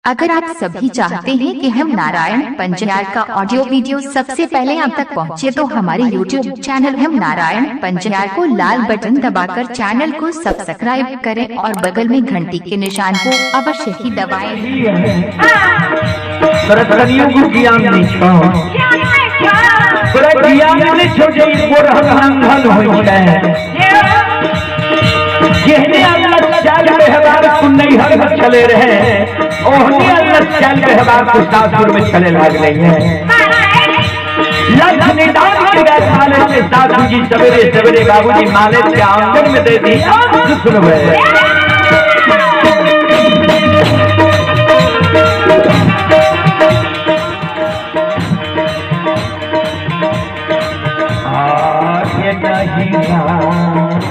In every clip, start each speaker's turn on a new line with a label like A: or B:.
A: अगर आप सभी चाहते हैं कि हम नारायण पंजयार का ऑडियो वीडियो सबसे पहले आप तक पहुंचे तो हमारे YouTube channel हम नारायण पंजयार को लाल बटन दबाकर चैनल को सब्सक्राइब करें और बगल में घंटी के निशान को अवश्य ही दबाएं।
B: चले रहे ओहनी अल्लाह चल व्यवहार को सासुर में चले लाग रही है। लक्ष्य निदान के माले से सासू जी सवेरे सवेरे बाबूजी माले के आंगन में दे दी। सुनवे आगे नहीं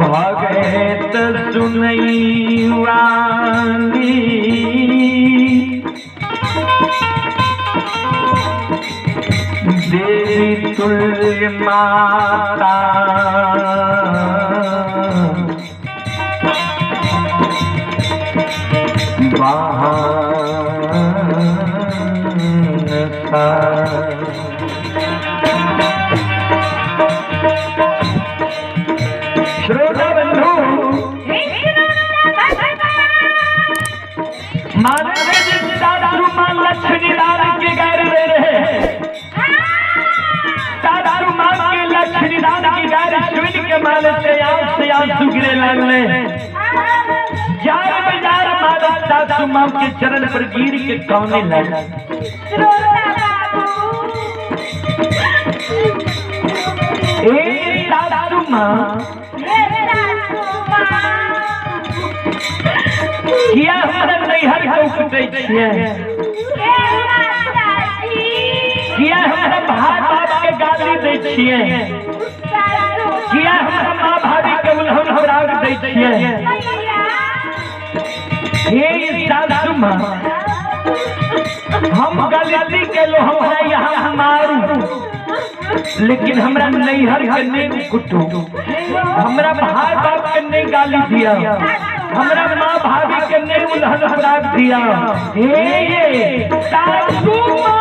B: भगत सुनैवानी देवी तुल्य माता वाहन माफा। श्रोता बंधु मानव सासू मां लक्ष्मी दान के गैर ले रहे हैं। सासू मां के लक्ष्मी दान की गैर सुन के माल से आंख से आंसू गिरे लगले। जार बाजार माल सासू मां के चरण पर गिर के कौने लगे। ए सासू मां किया हमरा नैहर के उपटै छियै, किया हमरा भाई बाप के गाली दै छियै, किया हमरा माँ भाभी के उलहन हराग दै छियै। हे सासू माँ हम गलती केलो, हमरा यहाँ मारू लेकिन हमरा नैहर के नहीं कुटू, हमरा भाई बाप के नहीं गाली दिया, हमरा माँ भाभी के नहीं उलहन हराग दिया। हे ये सासू माँ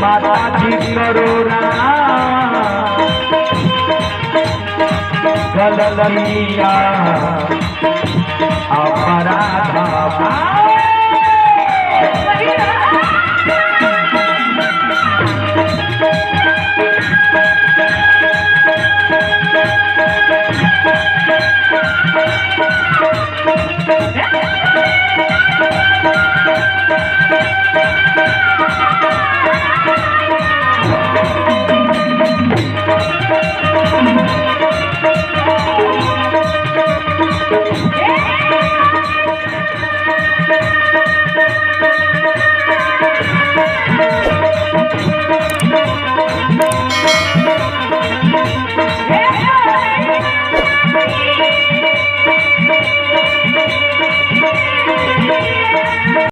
B: माता जी करो गलतिया अपराध।